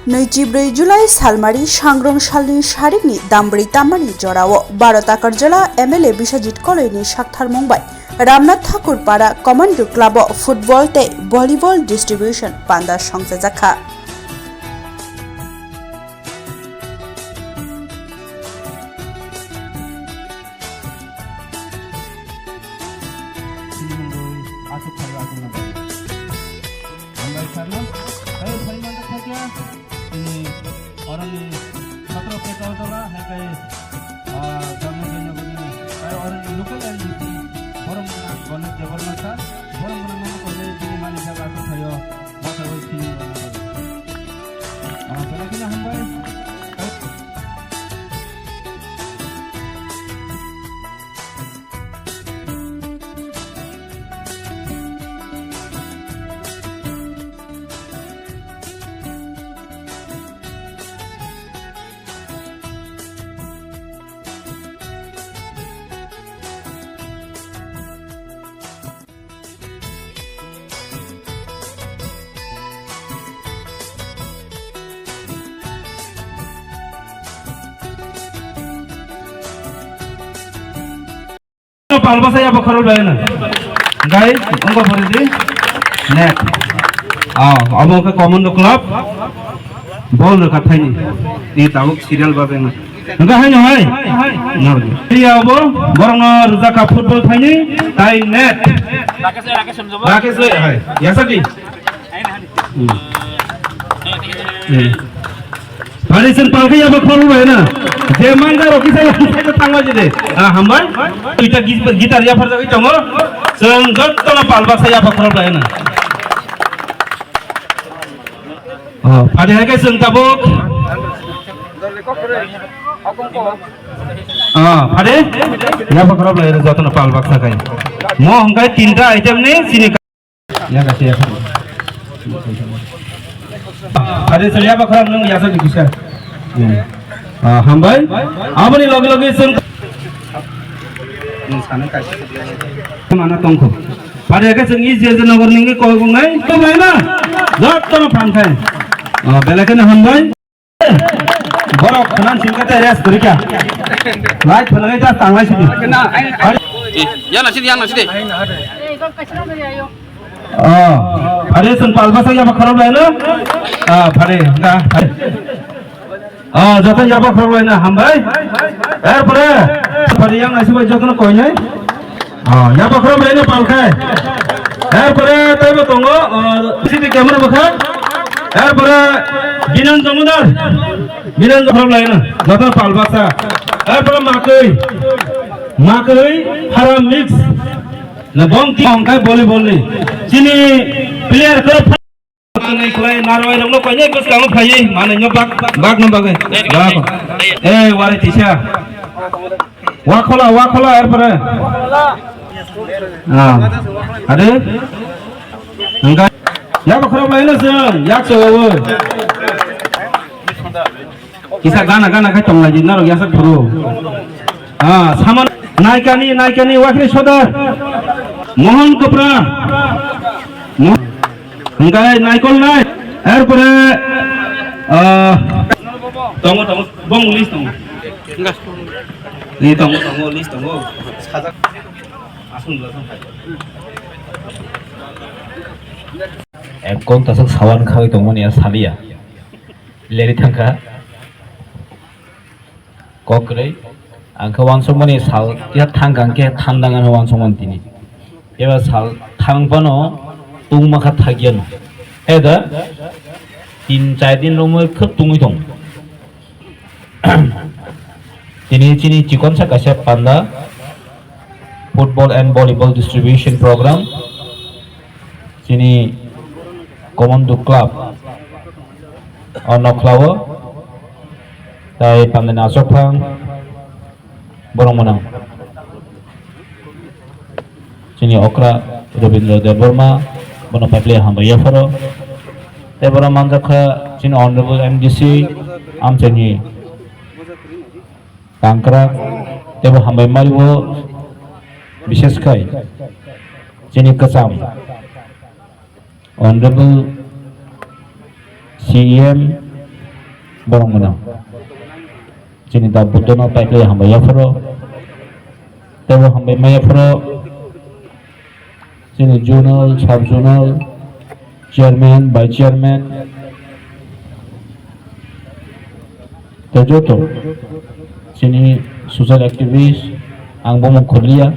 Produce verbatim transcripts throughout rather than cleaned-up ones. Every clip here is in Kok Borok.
Naichibrwi July salmari sangrong salni sarikni dambri tammani jorao Bharat Agartala M L A Biswajit Koloini saktharmung bai Ramnath Thakur Para Commando Club o football tei volleyball distribution panda songchajakha. Chini mungwi aswk khaio achukna bagwi. Hambai sarno. Tei phai manjak khaikha chini oroni sotro Peta Ujala, hai khe, ah, Dharma Jayanagarni, tei oroni local M D C, borok mwnang Ganesh Debbarma sir, borok mwnang mano kole chini mani jaga aswk khaio, bwsai oi chini rwna bagwi. Ah, belai kheno hambai. Palbasa ya bokhorok laina. Guys, ongko pori di. Net. Ah, abo ke Commando Club. Bol rwkha thaini. Ni tabuk serial ba beng. Hingkha haino hai. Iya abo, borokno rwjakha football thaini, tai net. Rakesh, Rakesh hai. Yasaki. Hmm. Hmm. Pari sen palkhe yaba khorok bai na. Je mangga rok kisa yang saya tangma jide. Ah, hambai. Tuita gi-, gitar ya pharjagwi tongo. Seng jotto na palbasa yaba khorok bai na. Oh, phadi hai khe chwng tabuk. Ah, phadi? Ya bokhorok lai rw jotono pal baksa khai. Mo hwnkhe tinta item ni sini ka-, ya kasi ya. Phadi chwng ya bokhorok nwng ya sa kisa. Hmm. Ah, hambai. Aboni loge loge chwng Mana tongkho. Pada ke sing isi isi nogor ningke koi bungai. To mana? Jat to phan khai. Oh, belai kheno hambai. Borok khanan singkate rest dorika. Light phanai ta tanglai sidi. Ya na sidi, ya na sidi. Oh, phare sun palbasa ya bakharok lai no? Ah, phare, ga, phare. Ah, joto yaba khorok lai na hambai. Erpore, phare yang nasi bai joto no koi nai. Ah, yaba khorok lai na palkhai. Erpore, taibo tongo, ah, C C T V camera bokha. Erpore, Binan Jamudar. Binan khorok lai na, joto palbasa. Erpore, Makoi. Makoi, Haram Mix. Na bong ki hongkai volleyball ni. Chini player ko Manwi khlai narwai rokno koinai bwskango phaiwi manwino bak, bakno bagwi. Bak. Eh, wari tisa. Wakhola, wakhola, erpore. Ah. Ade? Hingkha. Yabo khorok laino chwng, yak chwng. Kisa gana gana khai tonglaidi norok yasakphuru. Ah, saman naikani, naikani, wakri sodar. Mohon Kopra. Mo-, hingkai naikol nai. Erpore, ah, tongo, tongo, bong list tongo. Ni tongo, tongo, list tongo. Sajak. Asung dula song khai. Ekdom tasuk sawan khawi tongmani ya saliya. Leri thangkha. Kok kwrwi. Ang khe uansukmani sal kisa thangkha, ang khe thandang ano uansukmani tini. Eba sal thang phano tungma kha thakyano. Eda tin char din romwi khub tungwi tong. Tini chini chikonsa kaisa panda, football and volleyball distribution program. Chini Commando Club o nokhlao tai pandani achukphang borok mwnang chini okra Robindra Debbarma, bono paipli hambai yapharo. Tei borok manjakha chini Honorable M D C amchaini Tangkrak teibo hambai malibo, bishes khai chini kwcham Honorable C E M Borok mwnang. Chini da Buddha no paiklai hambai yapharo. Tebo hambai maya pharo. Chini zonal, sub zonal, chairman, vice chairman, tei joto chini social activist, ang bumung khorliya,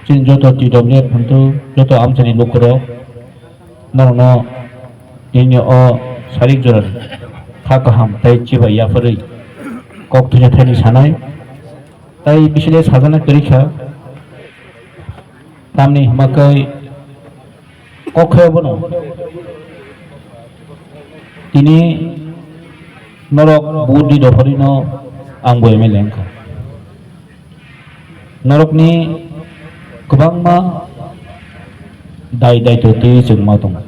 chini joto T W F hwntu, joto amchaini lukurok, norokno nini o sarik jorani kha kaham tei chibai yapharwi kok thwisa thaini sanai. Tai bisile sajana kwrwi kha, tamni hwnba khe kok khe bono tini norok vote di dopharino ang bo M L A wngkha. Norokni kwbangma dai daitw twiwi chwng ma tongo.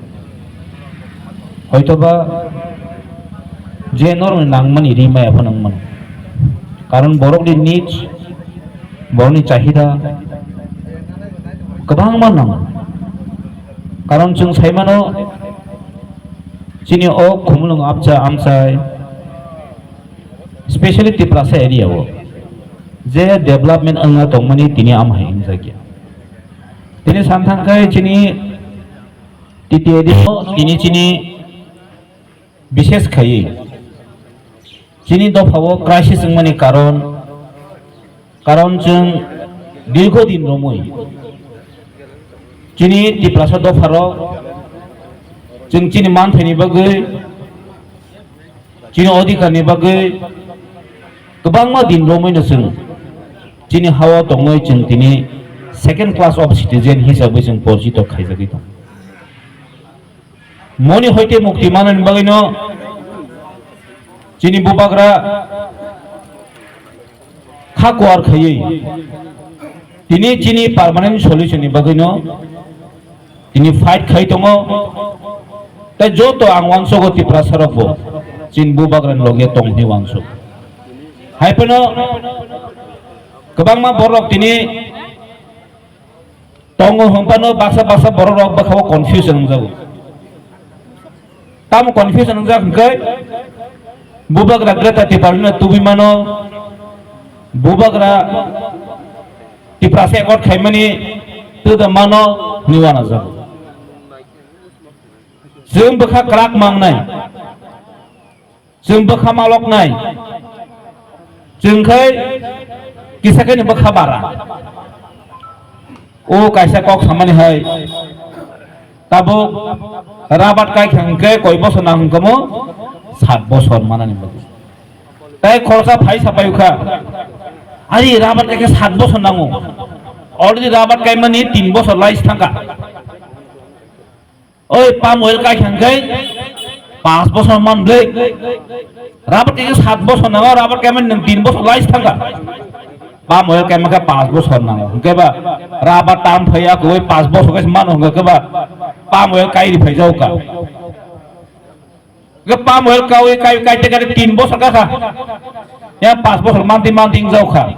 Hoitoba je norokni nangmani ri maya phano wng mano. Karon borokni needs, borokni chahida kwbangma nango. Karon chwng sai mano chini o Khumulwng abcha amchai, specially Tiprasa area o je development wngna tongmani tini am hai wngjakya. Tini santhang khai chini T T A D o tini chini bishes khaiwi chini dopha o crisis wngmani karon, karon chwng dirgho din romwi chini Tiprasa dopha rok chwng chini manthaini bagwi, chini odhikar ni bagwi kwbangma din romwi no chwng chini hao tongwi chwng tini second class of citizen hisabwi chwng porjito khaijagwi tongo. Moni hoite mukti manani bagwi no chini bubagra kha kuar khaiwi tini chini permanent solution ni bagwi no tini fight khai tongo. Tai joto ang uansukgo Tiprasa rok bo chini bubagra ni loge tong hwnwi uansuk. Hai phano kwbangma borok tini tongo hwnphano baksa baksa borok rok bwkha o confusion wngjago. Tamo confusion wngjak hwnkhe bubagra Greater Tipraland no tubui mano, bubagra Tiprasa accord khaimani twda mano hwnwi uanajago. Chwng bwkha kwrak mangnai, chwng bwkha maloknai, chwng khai kisa khe ni bwkha bara. O kaisa kok samani hai, tabuk rabat kai kha hwnkhe koi bosor nang hwnkhe mo sat bosor manani bagwi. Tai khoroksa phai sapai kha, ari rabat kai khe sat bosor nango, already rabat kaimani tin bosor lais thangkha. Oi palm oil kai kha hwnkhe paanch bosor man bwlai. Rabat kai khe sat bosor nango, rabat kaimani nwng tin bosor lais thangkha. Palm oil kaima khe paanch bosor nango. Hwnkhe ba rabat tam phaiya khe oi paanch bosor khe mano hwnkhe ba palm oil kai ri phai jao ka. Hwnkhe palm oil kawi kai kai te kai tin bosor ka kha. Ya paanch bosor manti manti wng jao kha.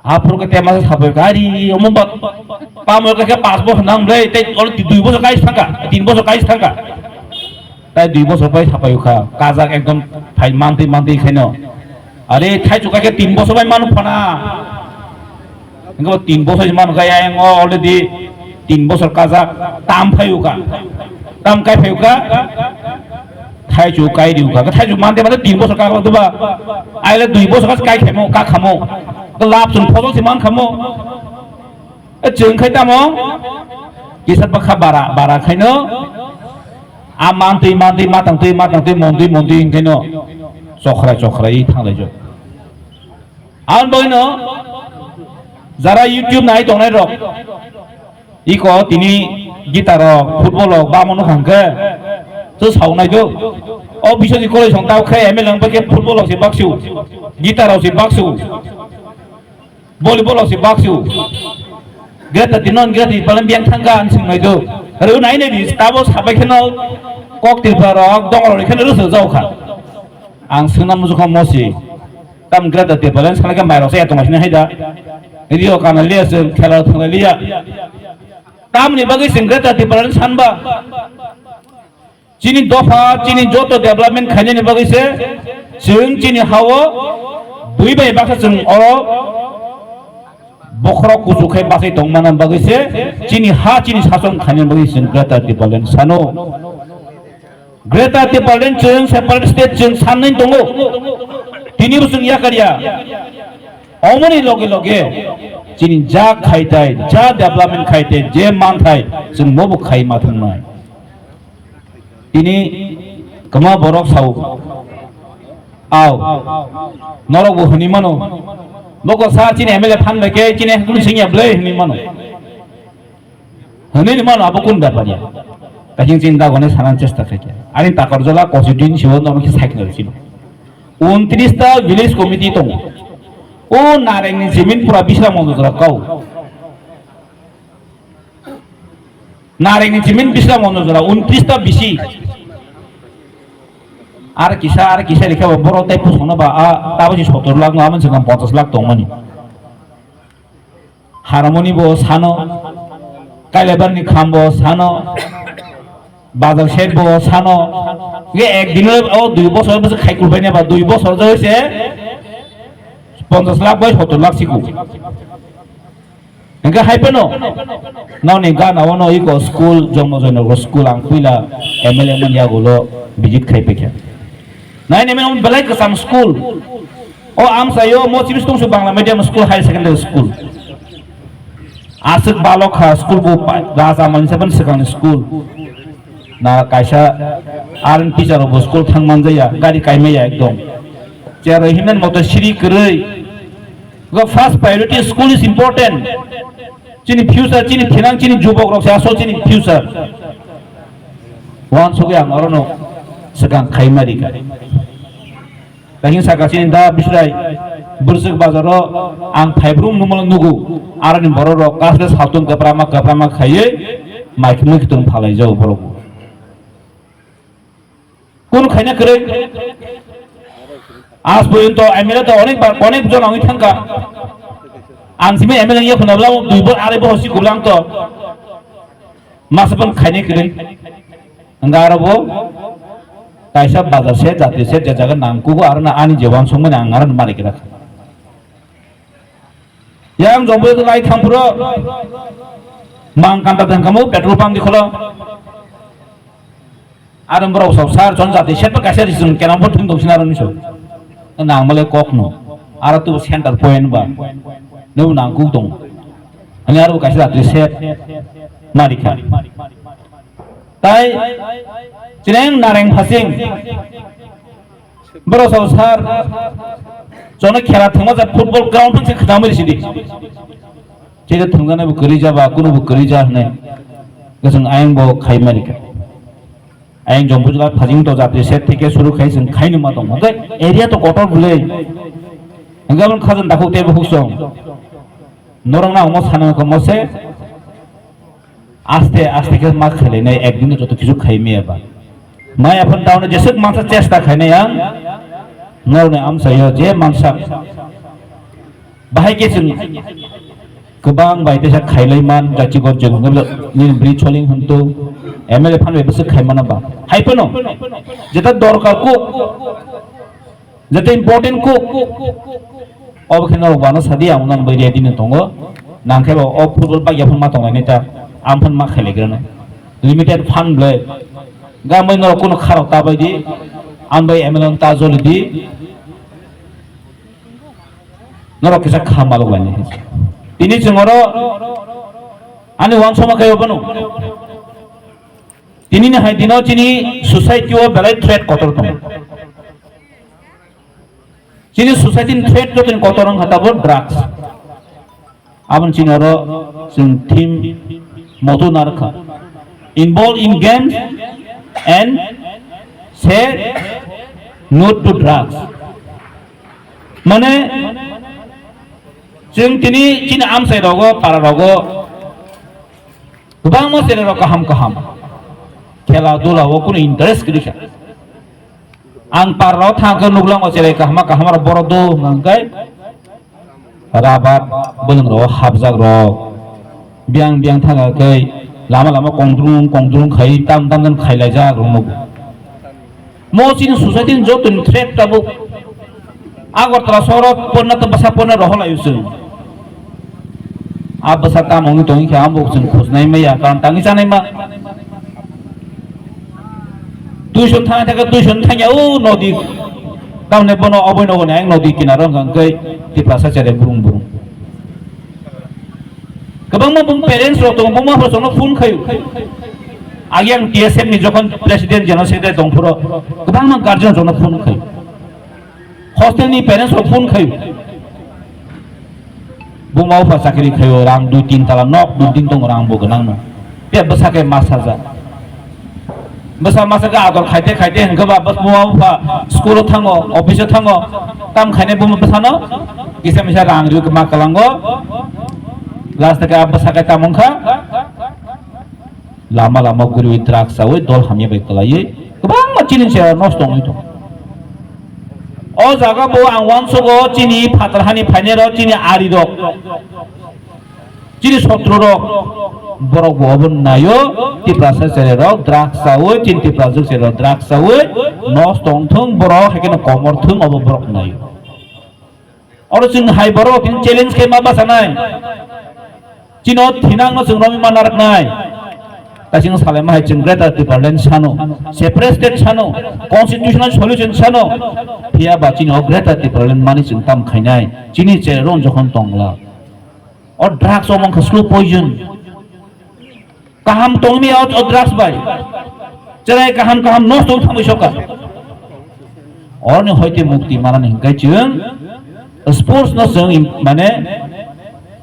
Aphuru khe tema se sapai kha, ari omo ba palm oil khe paanch bosor nang bwlai, tei oro dui bosor kai thangkha, tin bosor kai thangkha. Tai dui bosor bai sapai kha, kajak ekdom phai mantwi mantwi khaino. Are thaichuk kai khe tin bosor bai manu phana. Engko tin bosor manu kha, yang o already tin bosor kajak tam phai kha. Tam kai phai kha. Thaichuk kai ri kha. Thaichuk mante mante tin bosor ka kha ba. Aile dui bosor ka kai khemo, ka khamo. Ko lab chwng phojol se man khamo. E chwng khai tamo. Kisa bwkha bara, bara khaino. A mantwi, mantwi, matang twi, matang twi, montwi, montwi hwnkhaino. Chokhra, chokhra i thanglai jo. Ang boino jara YouTube nai tongnai rok. Iko tini guitar rok, football rok, bamo no hangke. To saunai do. O bisoni koloi song tau khe M L A ang ke football rok se baksu. Guitar rok se baksu. Volleyball rok se baksu. Geta tinon geta palan biang thangka ang singnai do. Ru nai nai di tabo sabai kheno kok tirpa rok dong rok kheno rusu jao kha. Ang singna muju kha mosi. Tam Greater Tipraland sana khe mairok se tongma sini haida. Rio kana liya se khela thangla liya. Tamni bagwi sing Greater Tipraland sanba. Chini dopha, chini joto development khainani bagwi se chwng chini ha-o bui bai baksa chwng oro bokhorok kuchuk khai bachai tongmana bagwi se chini ha chini sason khainani bagwi chwng Greater Tipraland sano. Greater Tipraland chwng separate state chwng sanwi tongo. Tini bo chwng yakarya. Omoni loge loge chini ja khaitai, ja development khaitai, je manthai chwng bobo khai ma thangnai. Tini kwma borok sao. Ao. Norok bo hwnwi mano. Nokho sa chini M L A phan bai khe chini hakhe singya bwlai hwnwi mano. Hwnwi ni mano abo kun bepar ya. Kaising chini dagone sanan chesta khaikhe. Ani Takarjala constituency o norok khe cycle chini. Untris ta village committee tongo. O Nareng ni jemin pura Bisram Mondol jora kau. Nareng ni jemin Bisram Mondol jora untris ta bisi. Ar kisa, ar kisa likha ba borok tai pusongno ba a tabasi sotor lakh no amon se ponchas lakh tongmani. Harmoni bo sano, Kailabar ni kham bo sano, Bazar shed bo sano. Nge ek din o dui bosor bosor khai kulbai ne ba dui bosor jo se ponchas lakh bai sotor lakh siku. Hingke hai phano noni gana o no iko school, Jonmo Joynagar school ang puila M L A man yagulo visit khai paikha. Nai nai belai kwcham school. O amsaio mo chibi tongsu Bangla medium school, higher secondary school. Aswk balok kha school bo pa-, raja mansa ban swkangni school. Na kaisa arni teacher rok bo school thang manjaya, gari kaimaya ekdom. Chero himnani moto siri kwrwi. Go first priority school is important. Chini future, chini thinang, chini jubok rok se asol chini future. Wansugwi ang orono swkang khaima rikha. Tangin saka chini da Bisrai Bwrwswk bazaro ang phaibrum numalo nugu. Aroni bororok kasle satung kwprama kwprama khaiwi maikhe muikhwtwng phalai jago borok. Kun khaina kwrwi. Aaj porjonto M L A to onek bar, onek jon wngwi thangkha. Ang simi M L A wngya khuna bwlamo dui bor arai bohor si kublang to. Masa pun khaina kwrwi. Hwnga aro bo kaisa bazar se, jati se, je jaga nangkugo aro na ani je wansukmani ang aro mari kira kha. Yang jombo lai thang puro. Mang kanta thang kamo petrol pump di kholo. Aro borok sok sar jon jati set pa kaisa risung kenang bo thung dong sina aro niso. Nang male kok no. Aro tu center point ba. No nang kuk dong. Ani aro kaisa jati set mari kha. Tai chineng Nareng Phasing. Borok sao sar, jono khela thwngma ja football ground phang se khwtangwi sidi. Chede thwngjanai bo kwrwi ja ba, kuno bo kwrwi ja hwnwi. Gosong ayang bo khai mani kha. Ayang jombo jila phajing to jati set theke suru khai sing khai numa tong. Hwnkhe area to kotor bwlwi. Hwnkhe aboni khajan dakhuk teibo huksong. Norok na omo sana kha mose. Aste aste khe ma khailai nai, ekdin joto kichu khai maya ba. Mai aphano taono jeswk mansa chesta khainai ang, norokni amchaio je mansa. Bahai khe chwng kwbang bai teisa khailai man, jachikon chwng hwnwi nini bri choling hwntu, M L A phan bai bwswk khai mano ba. Hai phano, jeta dorkar kuk, Jete important kuk. Obo khe norok bana sadi ang nang bai ready no tongo. Nang khe ba o football bagya phun ma tonglai nai ta. Ang phun ma khelai grano. Limited fund ble. Ga mai norok kuno kharok ta bai di. Ang bai M L A ta joli di. Norok kisa kha malok lai nai. Tini chwng oro ani wansoma khe obono. Tini ni hai dino chini society o belai threat kotor tongo. Chini society ni threat jotoni kotor wngkha tabuk drugs. Aboni chini oro chwng theme motto narwkha, involved in games and say no to drugs. Mane chwng tini chini amchai rogo, para rogo, kwbangma chwrai rok kaham kaham khela dula o kunu interest kwrwi kha. Ang par rok thang khe nuklang o chwrai kaham kaham rok borok do hwnkha hwnkhe rabar bwlwng rok hapjak rok biyang biyang thang khe lama lama kongdrung kongdrung khai tam tam tam khai laijak rok nugo. Mo chini society ni joto ni threat tabuk. Agartala soro porna to bwsa porna rohor lai usung. A bwsa tamo wngwi tongwi khe amo chwng khosnai maya, karon tangwi chanai ma. Tuition thangwi thangkhe tuition thangya o nodi. Tamne bono oboi nogo ni ang nodi kinaro hwnkha hwnkhe Tiprasa chare burung burung. Kwbangma bung parents rok tongo, buma phoro chwngno phone khayu. Agi ang T S F ni jokhon president general secretary tong phoro kwbangma guardian chwngno phone khayu. Hostel ni parents rok phone khayu. Buma bupha chakri khayo, rang dui tin tala nok building tongo, rang bo gwnang no. Te bwsa khe ma sajak. Bwsa masa khe ador khaite khaite hwnkhe ba bwsa buma bupha school o thango, office o thango, tam khainai buma bwsano kisa misa rang rwi ma kwlango. Last khe a bwsa khe tamo wngkha, lama lama guriwi drugs chawi dol hamya bai kwlaiwi kwbangma chini chera nosto wngwi tongo. O jaga bo ang uansugo chini phatar hani phainai rok, chini ari rok. Chini sotro rok, borok bo obo naio, Tiprasa chera rok drugs chawi, chini Tiprasa chera rok drugs chawi, nosto wng thung borok, hai kheno komor thung obo borok naio. Oro chwng hai borok chini challenge khe ma bachanai. Chino thinang no chwng romwi ma narwknai. Kaising salai ma hai chwng Greater Tipraland sano, separate state sano, constitutional solution sano. Phiya ba chini o Greater Tipraland mani chwng tam khainai. Chini chera rok jokhon tongla. O drugs o mangkha slow poison. Kaham tongmi o, o drugs bai. Cherai kaham kaham nosto thangwi soka. Orni hoite mukti manani hingkai chwng sports no chwng im-, mane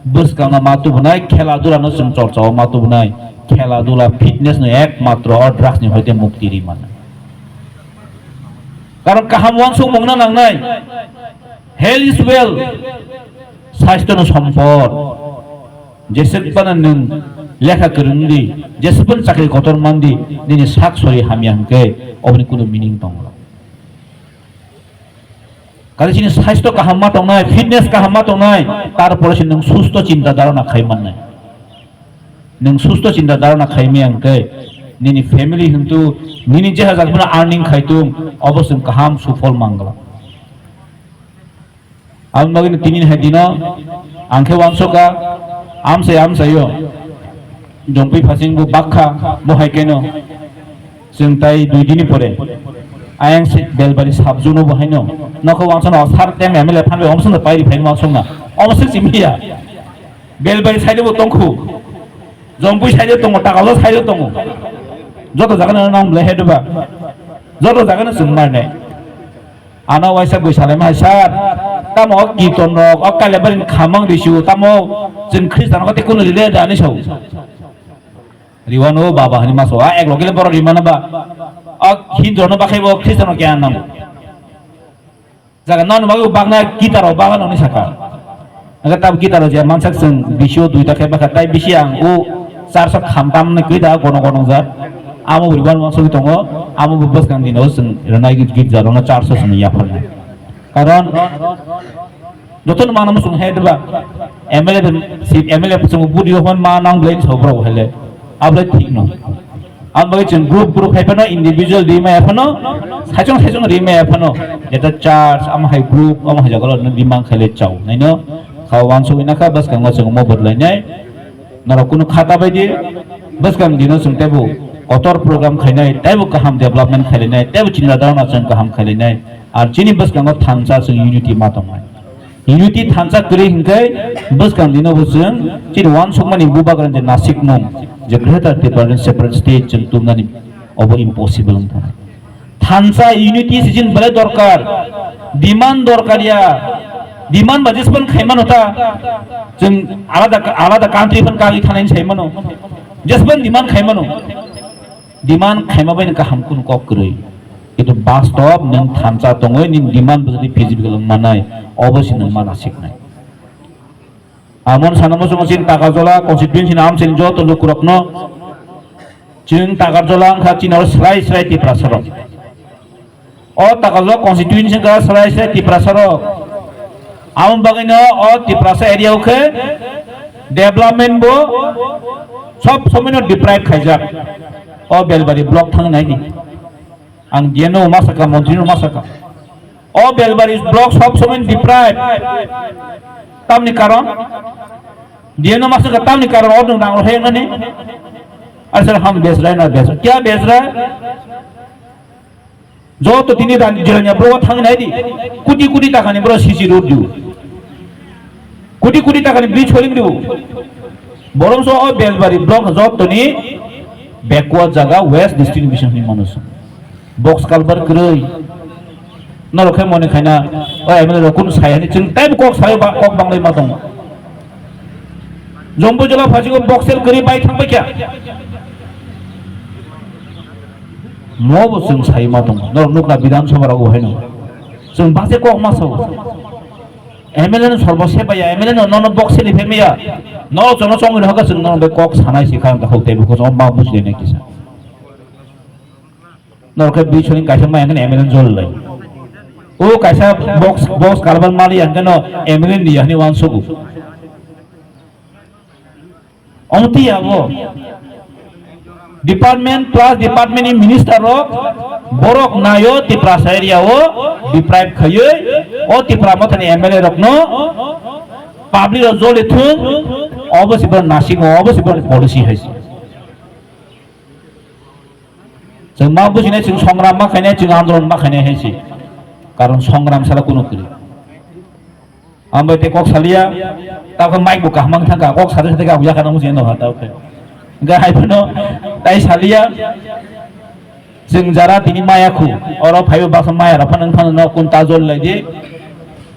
bwskang no ma tubunai, khela dula no chwng chorcha o ma tubunai, khela dula fitness no ekmatro o drugs ni hoite mukti ri mano. Karon kaham uansuk mungna nangnai. Health is wealth. Sastho no sompod. Jeswk phano nwng lekha kwrwng di, jeswk phano chakri kotor man di, nini sak sori hamya hwnkhe oboni kunu meaning tongo. Kali chini sastho kaham ma tongnai, fitness kaham ma tongnai, tarpore se nwng susto chinta dharana khai mannai. Nwng susto chinta dharana khai maya hwnkhe nini family hintu nini je hajar phano earning khaitung, obo chwng kaham sufol mangla. Aboni bagwi tini hai dino ang khe uansuka, amsai amsaio Jompui Phasing bo bakha, bo hai keno chwng tai dui dini pore ayang se Belbari sabjuno bo haino nokho uansukna o sar tem M L A phan bai omsong pai ri phaino uansukna omsok chimiya Belbari side bo tongkhu, Jompui side tongo, Takalok side tongo, joto jaga no nang belai head ba, joto jaga no chwng marne. Ano waisa bui salai ma hai sir, tamo o kirton rok, o Kailaibari ni khamang risu, tamo chwng Khristan rok tei kunu ride da ani sao. Riwano baba hani maso, a ek logile borok rimana ba, o Hindu rok no bakhai bo Khristan rok kya nango. Jaga nang bagwi bagna guitar rok bagan oni saka. Aga tab guitar rok je mansak chwng bisio duita khe bakha, tai bisi ang o charso khamtam ni kwida gono gono jat. Amo buri ban wansugwi tongo, amo bo bwskang dino chwng rwnai git git jarokno charso chwng yapharnai. Karon jotono mano muchung hai diba, M L A de, si M L A chwng budi hon ma nang blai so borok hai le. Abo le thik no. Abo bagwi chwng group group hai phano individual ri maya phano, saichung saichung ri maya phano. Jeta church, amo hai group, amo hai jagalo no demand khai le chao. Naino kha wansugwi nakha bwskango chwng mo bodlainai. Norok kunu khata bai di, bwskang dino chwng teibo kotor program khainai, teibo kaham development khainai, teibo chinta dharana chwng kaham khainai. Ar chini bwskango thansa chwng unity ma tongnai. Unity thansa kwrwi hinkhe bwskang dino bo chwng chini wansukmani bubagrani je nasikmung, je Greater Tipraland separate state chwng tubunani obo impossible wng thangkha. Thansa unity se chini belai dorkar, demand dorkar ya, demand ba jespan khaimano ta, chwng alada, alada country phan kagwi thanai sai mano, jespan demand khaimano, demand khaima bai kaham kunu kok kwrwi, kintu bastob nwng thansa tongwi nini demand bo jodi feasible wng manai, obo se nwng mana siknai. Amon sana muchungo chini Takarjala constituency ni amchini joto lukurokno chwng Takarjala wngkha chini oro srai srai Tiprasa rok. O Takarjala constituency wngkha srai srai Tiprasa rok. Amo bagwino o Tiprasa area o khe development bo sob somoino deprive khaijak. O Belbari block thang nai di. Ang D M no ma saka, montri no ma saka. O Belbari block sob somoi deprive. Tamni karon? D M no ma saka tamni karon o nwng rang rw hek nani. Asal ham bej raha hai na bej. Kya bej raha hai? Joto tini dan jiranya bro thang nai di. Kuti kuti taka ni bro C C road di. Kuti kuti taka ni bridge holing di. Borok so o Belbari block joto ni backward jaga West District Division ni manus. Box culvert kwrwi. Norok khe mone khaina, o M L A rok kunu sai hani chwng teibo kok sayo ba kok banglai ma tongo. Jombo jela phajigo box sel kwrwi bai thang bai kha. Mobo chwng sai ma tongo. Norok nukna Bidhan Sabha rogo haino. Chwng base kok ma sao. M L A no sorbo se baya, M L A no nono box sel phemya. No chono chongwi no hoka chwng no be kok sanai si kha ta hok teibo ko ma bujle ne kisa. Norok khe bini soling kaisa mai hwnkheno M L A ni jol lai. O kaisa box, box culvert mali hwnkheno M L A ni hani uansugo. Omti abo department plus department ni minister rok borok nayo Tiprasa area o deprive khayoi o Tipra mothani M L A rokno public rok joli thung obo se bo nasing obo se bo policy hai se. Chwng ma bujinai, chwng songram ma khainai, chwng andolon ma khainai hai se. Karon songram sala kunu kwrwi. Ang bai tei kok saliya, tao khe mic bo kaham wng thangkha, kok sade sade khe ang yakha nang bujinai nokha tao khe. Hwnkhe hai phano tai saliya, chwng jara tini maya khu, oro phaibo baksa maya rok phano wng phano no kun ta jol lai di.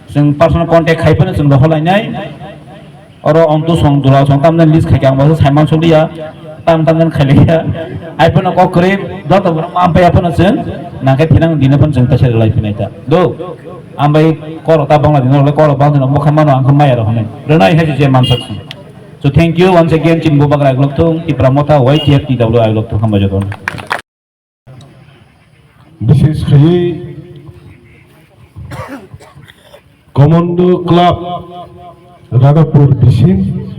Chwng personal contact khai phano chwng rohor lainai. Oro onto song dura song tamjani list khaikhe ang bo saiman songlia, tam tamjani khailiya. Ai phano kok kwrwi joto borok ma ampai phano chwng nangkhe thinang dino phano chwng kaisa rwlai phinai ta. Do, ambai koro ta bangla dino rwlai koro bangla dino mokha mano ang khe maya rok hinwi. Rwnai hai se mansak song. So thank you once again chini Bubagra Aglok thung, Tipra Motha, Y T F T W Aglok thung hambai jotono. Bishesh khaiwi Commando Club Radhapur bisin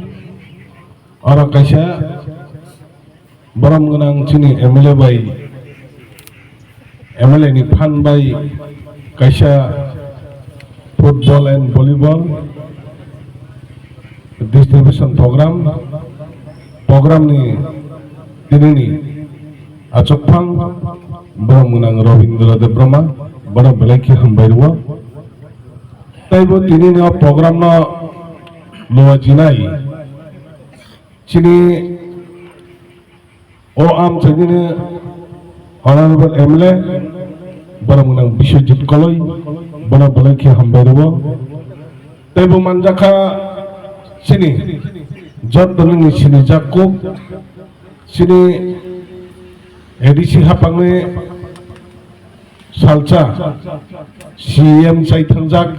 oro kaisa borom gwnang chini M L A bai, M L A ni phan bai kaisa football and volleyball distribution program, program ni tinini achukphang borok mwnang Robindra Debbarma, bono belai khe hambai rwo. Tei bo tinini o program no luwa jinai chini o amchaini Honorable M L A, borok mwnang Biswajit Koloi, bono belai khe hambai rwo. Tei bo manjakha chini joto nini sini jakku, chini A D C hapangni salsa C M chai thangjak,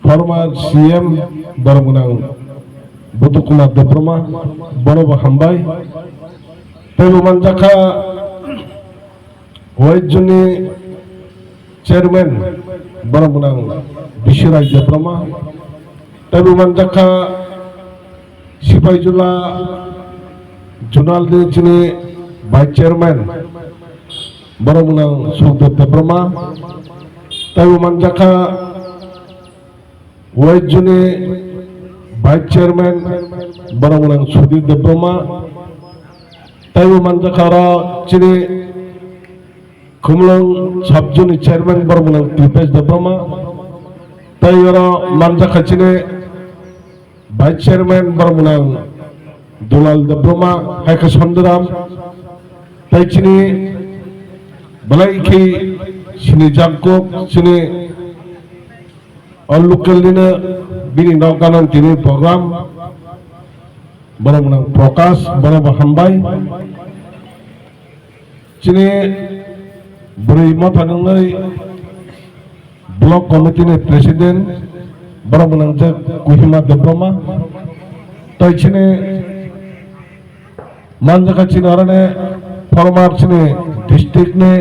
former C M borok gwnang Butu Kumar Debbarma, bono bo hambai. Tei bo manjakha West Zone ni chairman borok gwnang Biswrai Debbarma. Tei bo manjakha Sipaijula Zonal ni chini vice chairman borok gwnang Sukdev Debbarma. Tei bo manjakha West Zone ni vice chairman borok gwnang Sudhir Debbarma. Tei bo manjakha oro chini Khumulwng sub zone ni chairman borok gwnang Tripesh Debbarma. Tei oro manjakha chini vice chairman borok gwnang Dulal Debbarma, hai khe Sondiram. Tei chini belai khe sini jakku chini o local nino bini nok gana tini program borok gwnang Prakash, bono bo hambai. Chini bwrwi motha nungwi block committee ni president borok gwnangjak Kohima Debbarma. Tei chini manjakha chini oroni former chini district ni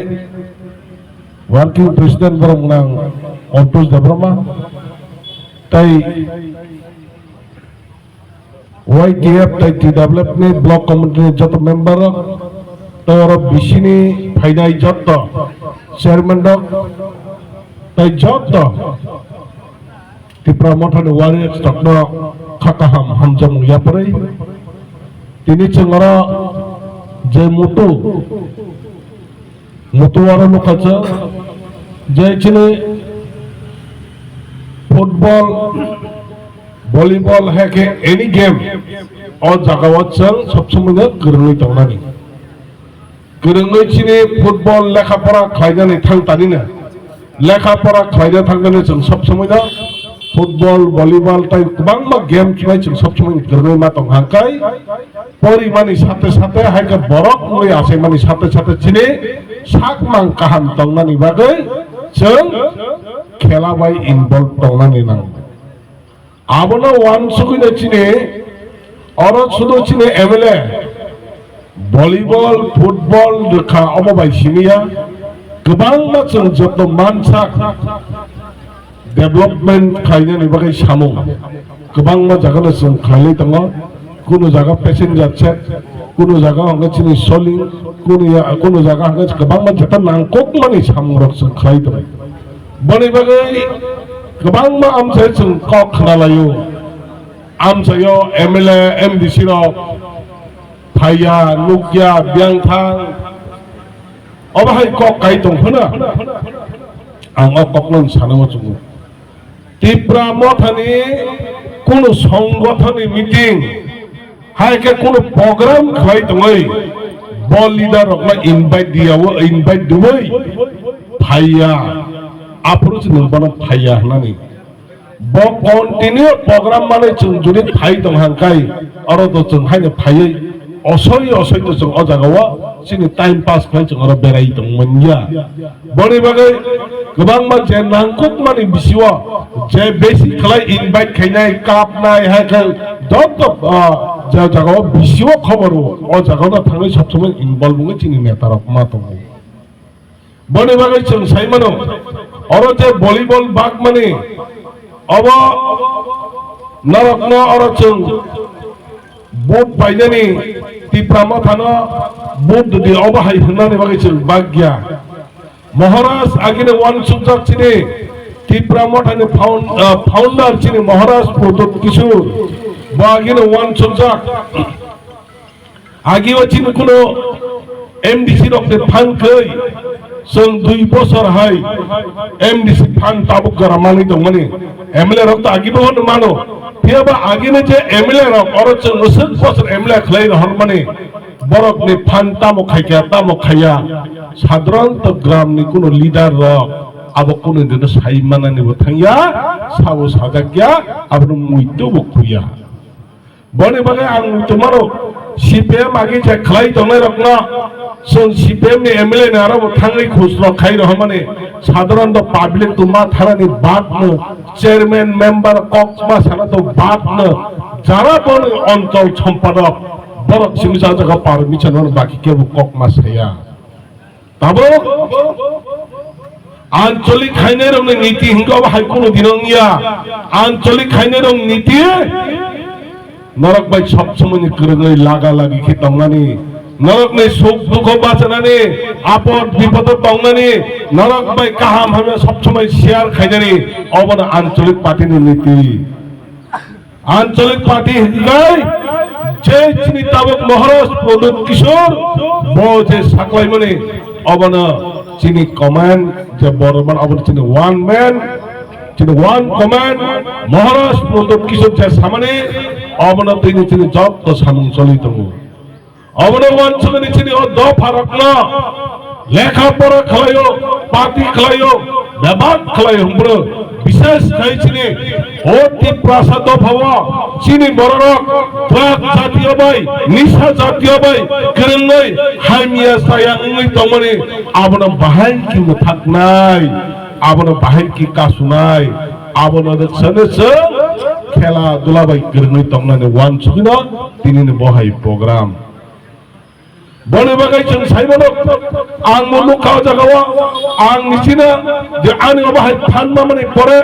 working president borok gwnang Antosh Debbarma. Tei Y T F tei T W F ni block committee ni joto member rok, Tei oro bisini phainai jotto chairman rok tei jotto Tipra Mothani warriors rokno kha kaham hamjakmung yapharwi. Tini chwng oro je mutu, mutu oro nukha chwng je chini football, volleyball, hai khe any game o jaga o chwng sob somoi no kwrwngwi tongnani. Kwrwngwi chini football lekha pora khlainani thang tanina. Lekha pora khlaina thangmani chwng sob somoi no football, volleyball tei kwbangma game chwng chwng sob somoi kwrwngwi ma tong hangkai. Porimani sate sate hai khe borok wngwi achaimani sate sate chini sakmang kaham tongnani bagwi chwng khela bai involve tongnani nango. Abono uansugwino chini oro sudu chini M L A volleyball, football rwkha omo bai siniya kwbangma chwng joto mansak development khlainani bagwi samung kwbangma jagano chwng khlailai tongo. Kunu jaga passenger check, kunu jaga hwnkhe chini soling, kunu ya-, kunu jaga hwnkhe kwbangma jeta nangkukmani samungrok chwng khlai tongo. Boni bagwi kwbangma amchai chwng kok khna laio. Amchaio M L A, M D C rok phaiya, nukya, biyang thang. Obo hai kok kai tong phano ang o kokno sana muchungo. Tipra Mothani kunu songgothoni meeting, hai khe kunu program khlai tongwi, bo leader rokno invite diyawo, invite diwi phaiya. Aphuru se nwng bono phaiya hwnani. Bo continue program manwi chwng jodi phai tong hangkai, oro to chwng haino phaiwi osoi osoi to chwng o jaga o chini time pass khlai chwng oro berai tong manya. Boni bagwi kwbangma je nangkukmani bisio je besi khlai invite khainai, kapnai, hai khe joto, ah, je jaga o bisio khobor o, o jaga o thangwi sob somoi involve wngwi chini neta rok ma tongo. Boni bagwi chwng sai mano, oro je volleyball bagmani, obo norokno oro chwng vote painani, Tipra Mothano vote di, obo hai hwnani bagwi chwng bagya. Maharaj agini uansukjak chini Tipra Mothani found-, ah, founder chini Maharaj Pradyot Kishore, bo agini uansukjak. Agi o chini kuno M D C rok ni phan koi, chwng dui bosor hai M D C phan tabuk jora manwi tongmani, M L A rok to agi bo hwnwi mano. Phiya ba agi ni je M L A rok oro chwng swk bosor M L A khlai rohormani, borok ni phan tamo khaikha, tamo khaiya, sadharanto gram ni kuno leader rok abo kuno dino sai manani bo thangya, sabo sajak ya, abono muitu bo khuya. Boni bagwi ang tongmano C P M agi je khlai tongnai rokno, chwng C P M ni M L A ni aro bo thangwi khusro khai rohormani, sadharanto public tongma tharani badno, chairman member kok ma sana to badno, jara boni onchol sompadok borok simi sa jaga permission no baki kebo kok ma saya. Tabuk ancholik khainai rokni niti hwnkhe obo hai kheno dino wngya. Ancholik khainai rok niti norok bai sob somoi ni kwrwngwi laga lagi khe tongnani, norokni suk dukho bachanani, apod bipodo tongnani, norok bai kaham hamya sob somoi share khainani, obono ancholik party ni niti. Ancholik party hwnkhe je chini tabuk Maharaj Pradyot Kishore, bo je saklaimani, obono chini command je borman, obono chini one man, chini one command, Maharaj Pradyot Kishore je samani, obono tini chini jotto samung choli tongo. Obono uansukni chini o dopharokno lekha pora khlaio, party khlaio, bebak khlaio hwnphru, bishes khai chini o Tiprasa dophao chini bororok drug jatiyo bai, nisa jatiyo bai kwrwngwi hamya chaya wngwi tongmani, abono bahai khe mwthaknai, abono bahai khe kasunai, abono rwksano chwng khela dula bai kwrwngwi tongnani uansukno tinini bo hai program. Boni bagwi chwng sai mano, ang bo nukha o jaga o, ang michina je ani obo hai phan mamani pore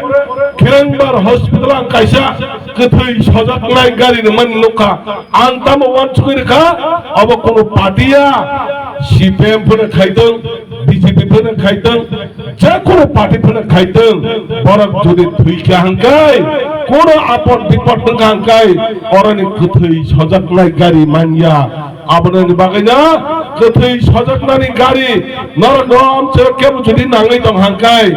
Kherengbar hospital ang kaisa kwthwi sojaknai gari ni mani nukha. Ang tamo uansugwi rwkha, obo kunu party ya, C P M phano khaitong, B J P phano khaitong, je kono party phano khaitong, borok jodi thwikha hangkai, kono apot bipot wngkha hangkai, oroni kwthwi sojaknai gari manya. Aboni bagwino kwthwi sojaknani gari norok no amchwrwk kebo jodi nangwi tong hangkai,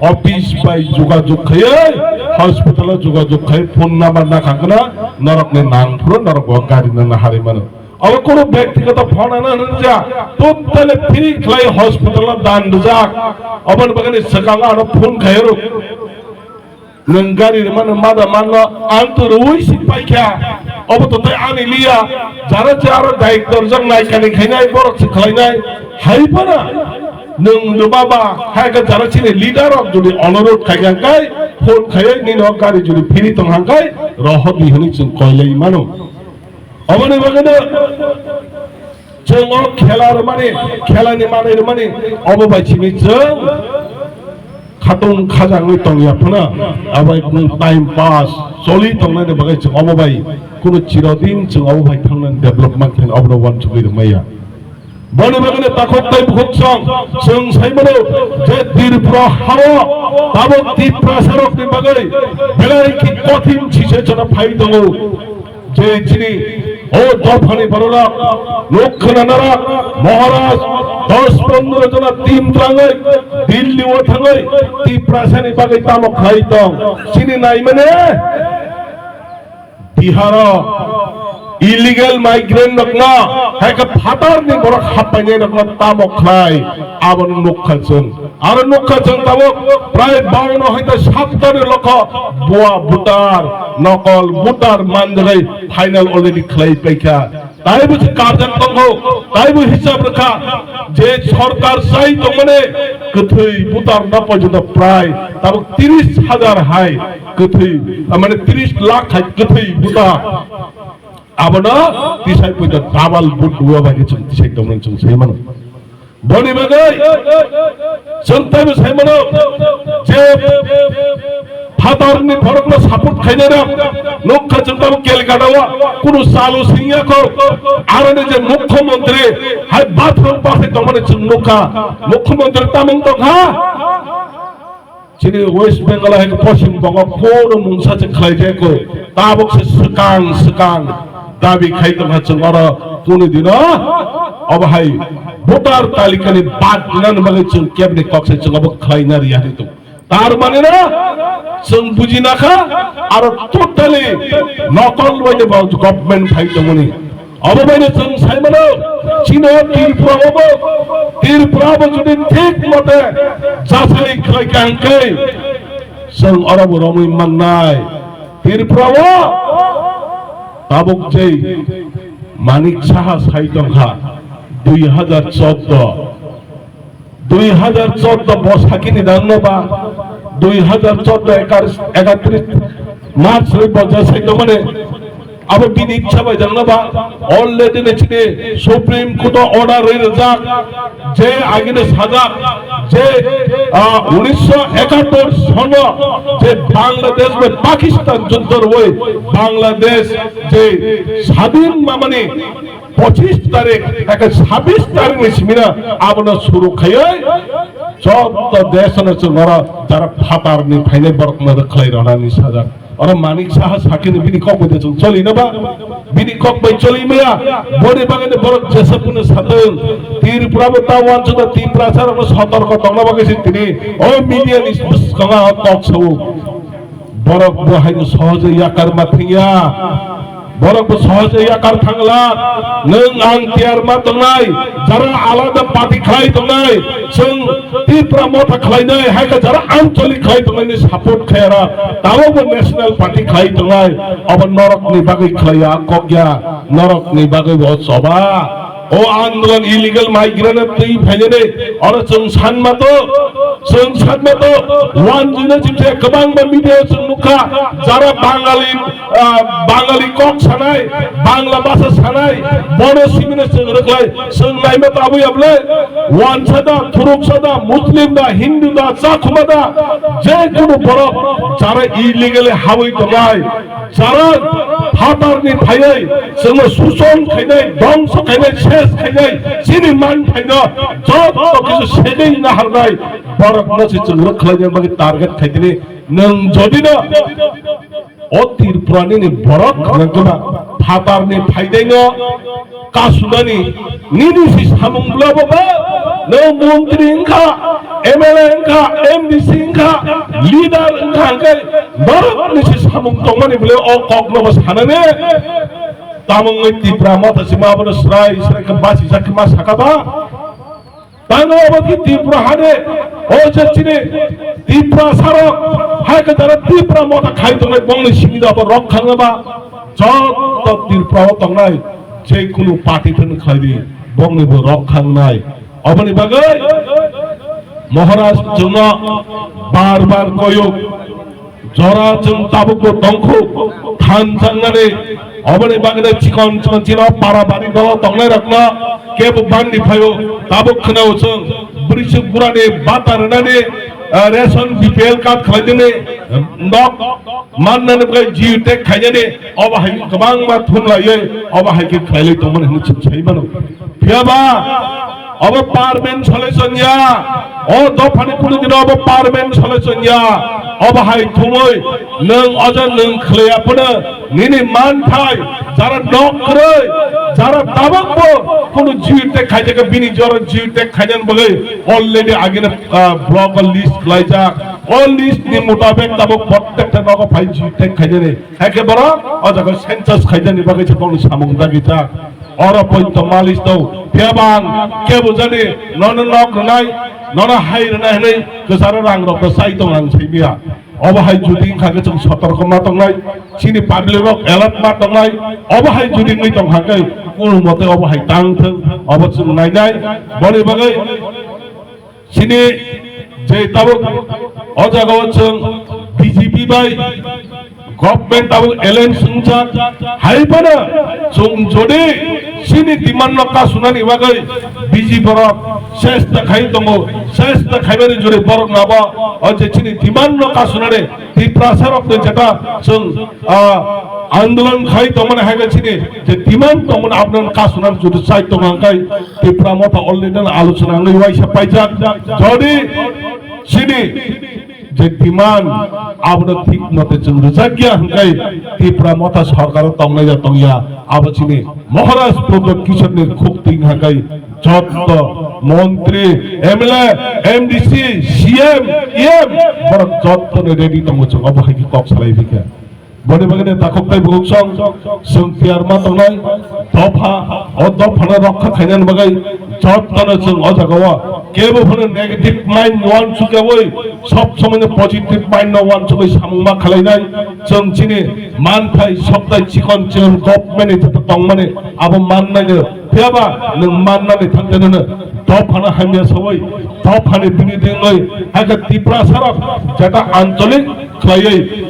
office bai jogajog khaiwi, hospital o jogajog khai phone number nakhangkha na norokni nangphuru norok bo gari no naharwi mano. Abo kono byaktigoto phone ano rwjak, totally free khlai hospital o dan rwjak. Aboni bagwino swkango ano phone khairok. Nwng gari rwmano mada manno ang to rwui si paikha. Obo to tei ani liya. Jara je aro daik torjak nai kani khainai borok se khlainai. Hai phano nwng rwma ba hai khe jara chini leader rok jodi onorot khai kha kai phone khaiwi nini o gari jodi phiri tong hang kai rohor di hwnwi chwng koilai mano. Oboni bagwino chwng o khela rwmani, khelani manwi rwmani, obo bai simi chwng khatung khajangwi tongya phano, abai nwng time pass choli tongnani bagwi chwng obo bai kuno chirodin chwng obo bai thangnani development khe obono uansugwi rwmaya. Boni bagwino takhuk tei bukhuk song chwng saimano je Tripura hao tabuk Tiprasarokni bagwi belai khe kothin sise chana phai tongo. Je chini o dophani bororok, nuk khwnanarok, Maharaj dos pondro jona team twlangwi Delhi o thangwi Tiprasani bagwi tamo khlai tong? Chini naimani Biharo illegal migrant rokno, hai khe phatarni borok happainai rokno tamo khlai, abono nukha chwng. Aro nukha chwng tabuk prai baono hai ta saptani lokho bua voter, nokol voter manjagwi final already khlai paikha. Taibo se karjak tongkho, taibo hisab rwkha je sorkar sai tongmani kwthwi voter no porjonto prai tabuk tiris hajar hai kwthwi, mane tiris lakh hai kwthwi voter. Abono tisai poito double vote rwya bai chwng tisai tongmani chwng sai mano. Boni bagwi chwng taibo sai mano je phatarni borokno support khainai rok nukha chwng tamo Calcutta o kunu chalo singya kho. Aroni je mukhyamantri hai bathroom pathai tongmani chwng nukha. Mukhyamantri tamung tongkha. Chini West Bengal hai Poschim Bongo kono mungsa se khlai jai ko, tabuk se swkang swkang dabi khai tongkha chwng oro kunu dino obo hai voter talikani bad dinani bagwi chwng kebni kok se chwng obo khlaina riya hinwi tong. Tar mane na chwng bujina kha aro totally nokol bai de government phai tongmani. Obo baino chwng sai mano, chini o Tripura o bo, Tripura bo jodi thik mote jasai khlai kha hwnkhe, chwng oro bo romwi mannai. Tripura o tabuk jei Manik Saha sai tongkha dui hajar chordo, dui hajar chordo bo sakini dangno ba, dui hajar chordo ekar-, ekatris March rwi bo je sai tongmani, abo bini ichha bai dangno ba, already ni chini Supreme Court o order rwi rijak, je agini sajak, je, ah, unisho ekattor sono je Bangladesh bai Pakistan juddo rwi Bangladesh je sadin mamani pochis tarik, eke sabis tarik ni simina abono suru khaioi, joto desh no chwng oro jara phatar ni phainai borok no khlai rana ni sajak. Oro Manik Saha sakini bini kok bai de chwng choli na ba, bini kok bai choli maya, boni bagwi ni borok jesa puno satwng, Tripura bo ta wansu da Tripura sa rok no sotorko tongna bagwi si tini o media ni bwskango kok sao. Borok bo haino sohoje yakar ma thengya. Borok bo sohoje yakar thangla. Nwng ang tiyar ma tongnai, jara alada party khlai tongnai, chwng Tipra Motha khlainai, hai khe jara Anchalik khlai tongnai ni support khayara, tabok bo National Party khlai tongnai, obo norok ni bagwi khlaiya, kok ya, norok ni bagwi bo choba. O andolon illegal migrant twi phainani, oro chwng sanma to, chwng sanma to, one june chimse kwbangma media chwng nukha, jara Bangali, ah, Bangali kok sanai, Bangla bhasha sanai, bono simino chwng rwkhlai, chwng naima to abwi ablai, one sada, thuruk sada, Muslim da, Hindu da, Chakma da, je kunu borok jara illegally habwi tongnai, jara phatarni phaiwi chwngno suson khainai, dongso khainai, ses khainai, chini manthaino joto kisa segwi naharnai borokno se chwng rwkhlaina bagwi target khaitini. Nwng jodi no o Tripura nini borok hwnkheba phatarni phaidaino kasunani nini si samung bwlabo ba, nwng montri wngkha, M L A wngkha, M D C wngkha, leader wngkha hwnkhe borokni si samung tongmani bwle o kokno bo sanani. Tamo wngwi Tipra Motha sima abono srai srai khe basi sakhe ma saka ba? Tamo obo ki Tripura hade, o je chini Tripura sarok, hai ke jara Tipra Motha khai tongnai bongni simi da bo rok khangna ba, joto Tripura o tongnai je kunu party thani khlai di, bongni bo rok khangnai. Oboni bagwi Maharaj chwngno bar bar koyuk, jora chwng tabukbo tongkhu, thanjaknani, oboni bagwino chikon chikon chino para bari dolo tongnairokno kebo bandi phaio, tabuk khwnao chwng bwrwisuk burani bata rwnani, ah, ration B P L card khlainani, nok mannani bagwi G U tag khainani, obo hai kwbangma thumlaiwi obo hai khe khlailai tongmani hwnwi chwng sai mano. Phiya ba obo permanent solution ya, o dophani kunu dino obo permanent solution ya. Obo hai thumwi nwng oja nwng khlaiya phano nini manthai jara nok kwrwi, jara tabukbo kunu G U tag khaijak bini jora G U tag khainani bagwi already agini, ah, block o list khlaijak. O list ni mutabek tabuk prottekta nogo phai G U tag khainani. Haikhe borok o jaga census khainani bagwi se bongni samung dagijak. Oro poito malis tong. Phiya bang kebo jani nono nok rwnai, nono hai rwnai hwnwi kwcharo rang rok bo chai tong ang simiya. Obo hai judi wngkha khe chwng sotorko ma tongnai, chini public rok alert ma tongnai. Obo hai judi wngwi tongkha khe kunu mote obo hai tang thwng, obo chwng nainai. Boni bagwi chini je tabuk o jagao chwng B J P bai government tabuk alliance wngjak, hai phano chwng jodi chini demand no kasunani bagwi B J P borok chesta khai tongo, chesta khaimani jodi borok nabo o je chini demand no kasunani Tiprasa rok ni jeta chwng, ah, andolon khai tongmani hai khe chini je demand tongmani abono kasunani jodi chai tongo hwnkhe Tipra Motha already alochona wngwi waisa paijak. Jodi chini je demand abono thik mote chwng rwjak ya hwnkhe Tipra Motha sarkar o tongnai ya tongya abo chini Maharaj Pradyot Kishore ni khuk twi hwnkhe jotto montri, M L A, M D C, C M, E M borok jotto ni ready tongo chwng obo hai khe kok salai bikha. Boni bagwi takhuk tai bukhuk song chwng tiyar ma tongnai dopha, o dopha no rokha khainani bagwi jotto no chwng o jaga o kebo phano negative mind uansuk yawi sob somoi no positive mind no uansugwi samung ma khalainai. Chwng chini manthai soktai chikon chikon government ni thata tongmani abo mannai no. Phiya ba nwng mannani thang tene no dophano hamya sawi, dophani bini dengwi, hakhe Tiprasa rok jeta ancholik khlaiwi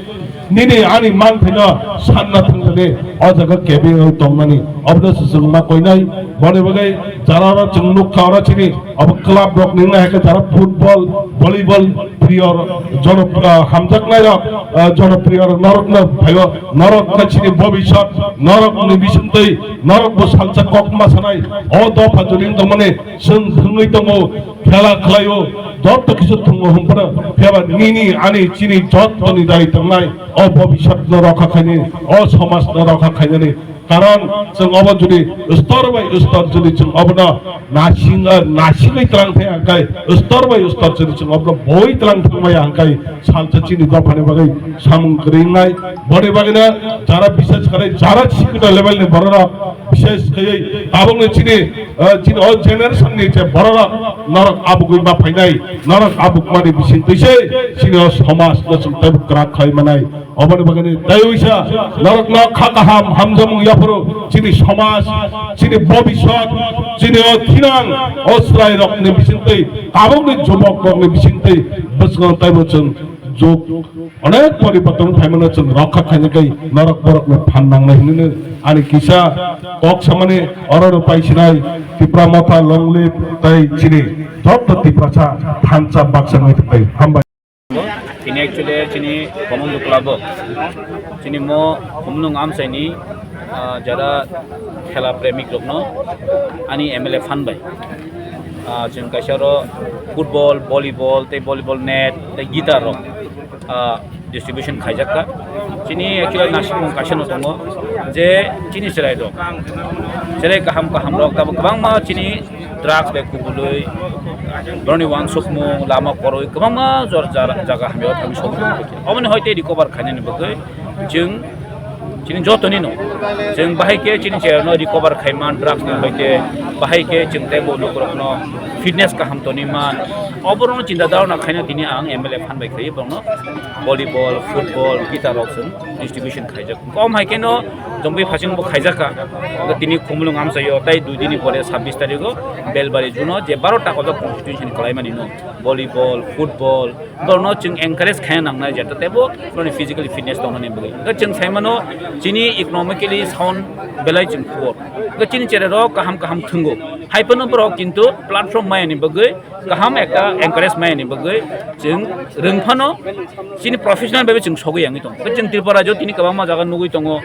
nini ani manthaino sanna thang tene o jaga kebengwi tongmani. Obono se chwng ma koinai, boni bagwi jara oro chwng nukha oro chini obo club rok ni wngkha hakhe jara football, volleyball priyo, jono, ah, hamjaknai rok, ah, jonopriyo rok norok no phaio, norok khe chini bobiswt, norok ni bisingtwi norok bo salsa kok ma sanai. O dopha jodi wng tongmani chwng thwngwi tongo, khela khlaio, joto kisu thwngo hwnphano, phiya ba nini ani chini joto ni dai tongnai o bobiswt no rokha khaini, o somaj no rokha khainani. Karon chwng obo jodi stor bai stor jodi chwng obono nasing, ah, nasigwi tlang thai hwnkhe, stor bai stor jodi chwng obono boi tlang thangmaya hwnkhe salsa chini dophani bagwi samung kwrwi wngnai. Boni bagwino jara bishes khlai jara sikita level ni bororok bishes khaiwi tabukni chini, ah, chini o generation ni je bororok norok abugwi ma phainai, norok abukmani bising twi se chini o somaj no chwng teibo kwrak khlai manai. Oboni bagwini tei uisa norokno kha kaham hamjakmung yaphuru chini somaj, chini bobiswt, chini o thinang o chwrairokni bisingtwi, tabukni jubokrokni bisingtwi bwskango teibo chwng jug onek poriborton phaimano chwng rokha khainai kai norok borokno phan nangnai hinwi ani kisa kok samani orono paisinai Tipra Motha long live tei chini joto Tiprasa thansa baksa wngwi tongthai. Hambai. Tini actually chini Khumulwng club o chini mo Khumulwng amchaini, ah, jara khela premik rokno ani M L A phan bai, ah, chwng kaisa oro football, volleyball tei volleyball net tei guitar rok, ah, distribution khaijak kha. Chini actually naisingmung kaisa no tongo je chini chwrai rok, chwrai kaham kaham rok tabuk kwbangma chini drugs bai kubului, boroni wansukmung, lama kwrwi, kwbangma jor-, jara-, jaga hamya thangwi sogwi tongkha. Oboni hoite recover khainani bagwi chwng chini jotoni no, chwng bahai khe chini chwraino recover khaima drugs ni hoite, bahai khe chwng teibo lukurokno fitness kaham toniman, oborokno chinta dharona khaina tini ang M L A phan bai khlaiwi borokno volleyball, football, guitar rok chwng distribution khaijak. Kom hai kheno chongwi phasing bo khaijak kha. Tini Khumulwng amchaio, tai dui dini pore sabbish tarikh o Belbari juno je baro ta kojak constituency ni kwlaimani no volleyball, football, borokno chwng encourage khaina nangnai je, tei bo borokni physically fitness tongnani bagwi. Hwnkhe chwng saimano chini economically sound belai chwng poor. Hwnkhe chini chwrairok kaham kaham thwngo. Hai phano borok kintu platform mayani bagwi, kaham ekta encourage mayani bagwi chwng rwng phano chini professional bai chwng sogwi yangwi tongo. Hwnkhe chwng Tripura rajyo tini kwbangma jaga nugwi tongo.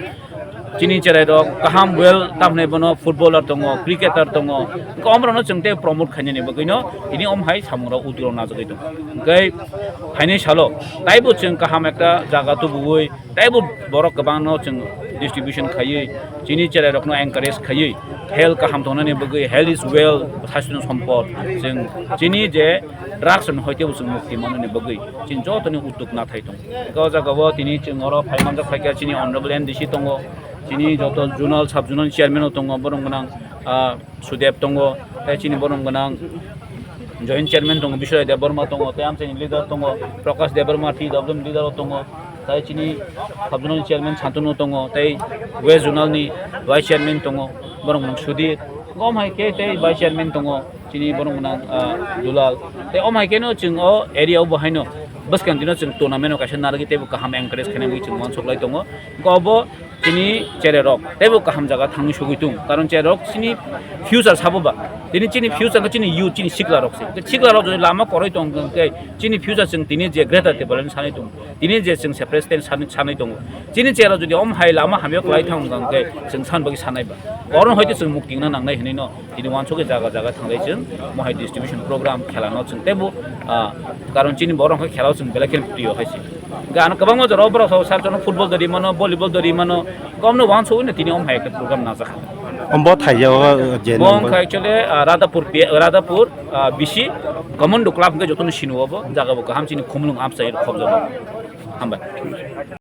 Chini chwrairok kaham well tamni bono footballer tongo, cricketer tongo. Hwnkhe omorokno chwng tei promote khainani bagwino tini om hai samungrok utrok najagwi tongo. Hwnkhe phainai salo taibo chwng kaham ekta jaga tubuwi, taibo borok kwbangno chwng distribution khaiwi, chini chwrairokno encourage khaiwi, health kaham tongnani bagwi, health is wealth, sastino sompod, chwng chini je drugs ni hoitebo chwng mukti manani bagwi chini jotoni uddog nathai tongo. O jaga o tini chwng oro phai manjak phaikha chini honorable M D C tongo, chini joto zonal, sub zonal chairman o tongo, borok gwnang, ah, Sudeb tongo, tei chini borok gwnang joint chairman tongo, Biswai Debbarma tongo, tei amchaini leader tongo, Prakash Debbarma, T W M leader o tongo, tei chini sub zonal chairman Santanu tongo, tei west zonal ni vice chairman tongo, borok gwnang Sudhir, gom hai khe tei vice chairman tongo. Chini borok gwnang, ah, Dulal. Tei om hai kheno chwng o area o bo haino bwskang dino chwng tournament o kaisa narwgwi teibo kaham encourage khaina bagwi chwng uansuk lai tongo. Hwnkhe obo chini chwrairok teibo kaham jaga thangwi sogwi tongo. Karon chwrairok chini future sabo ba. Tini chini future khe chini youth, chini sikla rok se. Sikla rok jodi lama kwrwi tong khe chini future chwng tini je greater Tipraland sanwi tongo. Tini je chwng separate state sanwi, sanwi tongo. Chini chwrairok jodi om hai lama hamya kwlai thang khe chwng san bagwi sanai ba. Oro hoite chwng mukti wngna nangnai hinwi no. Tini uansukhe jaga jaga thanglai chwng mohai distribution program khelano chwng teibo, ah, karon chini borok hwnkhe khelao chwng belai kheno priyo hai se. Hwnkhe ano kwbangma jorao borok sao sal chano football dori mano, volleyball dori mano, komno uansukwi no tini omo hai khe program najak. Ombo thaijao je Bo nangbo. Wngkha actually, ah, Radhapur P-, Radhapur, ah, B C, Commando Club hwnkhe jotono sini obo, jaga bo kaham chini Khumulwng amchai khobjak. Hambai.